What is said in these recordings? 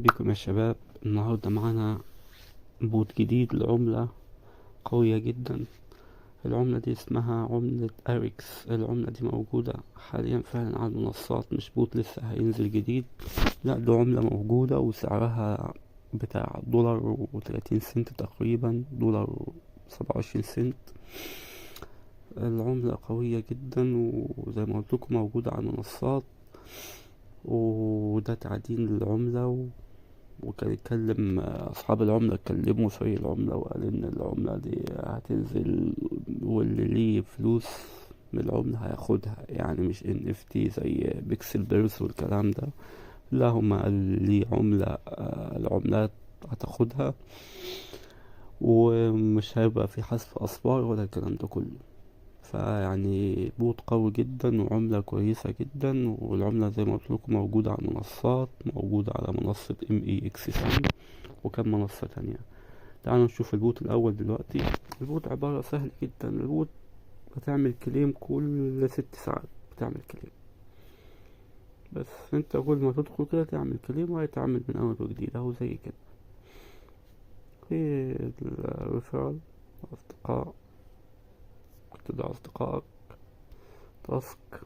بكم يا شباب. النهاردة معانا bot جديد لعملة قوية جدا. العملة دي اسمها عملة اريكس. العملة دي موجودة حاليا فعلا على المنصات، مش bot لسه هينزل جديد، لا ده عملة موجودة وسعرها بتاع $1.30 تقريبا، $1.27. العملة قوية جدا وزي ما قلت لكم موجودة على المنصات، وده تعدين للعملة. وكان يتكلم أصحاب العملة، اتكلموا فريق العملة وقال إن العملة دي هتنزل واللي ليه فلوس من العملة هياخدها، يعني مش NFT زي Pixel Bears والكلام ده، لا هما قال ليه عملة، العملات هتاخدها ومش هيبقى في حذف أصفار ولا الكلام ده كله. فيعني bot قوي جدا وعملة كويسة جدا، والعملة زي ما قلت لكم موجودة على المنصات، موجودة على منصة MEXC وكم منصة تانية. تعالوا نشوف ال bot الأول دلوقتي. ال bot عبارة سهل جدا، ال bot بتعمل claim كل 6 ساعات، بتعمل claim، بس انت كل ما تدخل كده تعمل claim وهيتعمل من أول وجديد اهو زي كده. في ال referral أصدقاء، تدعو أصدقائك، task،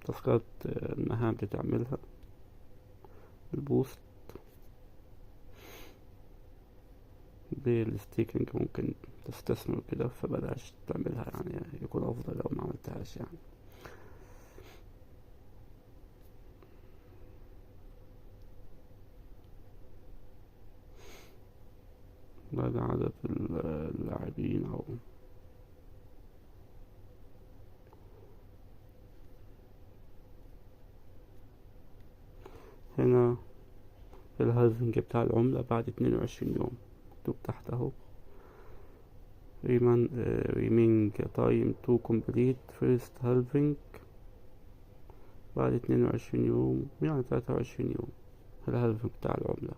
تاسكات المهام اللي تعملها، ال boost بال staking ممكن تستثمر كده، فبلاش تعملها، يعني يكون أفضل لو ما عملتهاش. يعني ده عدد اللاعبين أو هنا ال halving بتاع العملة بعد 22 يوم، مكتوب تحت اهو remaining time to complete first halving بعد 22 يوم، يعني 23 يوم ال halving بتاع العملة.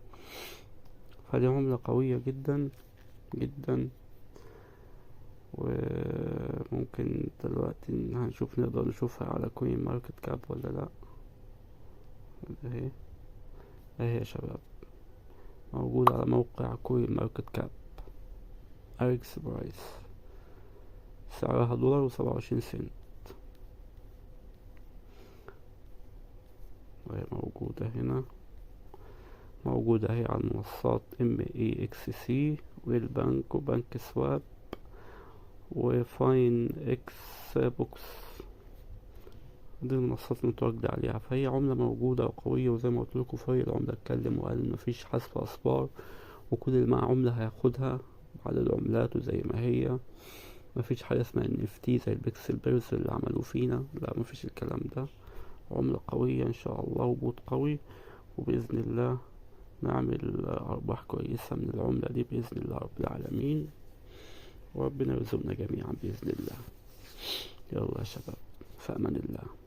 فدي عملة قوية جدا جدا، وممكن دلوقتي هنشوف نقدر نشوفها على CoinMarketCap ولا لا. اهي يا شباب، موجود على موقع CoinMarketCap. اريكس price، سعرها $1.27، وهي موجودة هنا، موجودة اهي على المنصات MEXC والبنك وبنك سواب وفاين اكس بوكس، دي المنصات المتواجدة عليها. فهي عملة موجودة وقوية، وزي ما قلت لكم فريق العملة اتكلم وقال مفيش حذف أصفار، وكل اللي معاه عملة هياخدها على العملات وزي ما هي، مفيش حاجة اسمها NFT زي ال Pixel Bears اللي عملوه فينا، لا مفيش الكلام ده. عملة قوية ان شاء الله و bot قوي، وبإذن الله نعمل أرباح كويسة من العملة دي بإذن الله رب العالمين، وربنا يرزقنا جميعا بإذن الله. يلا يا شباب، في أمان الله.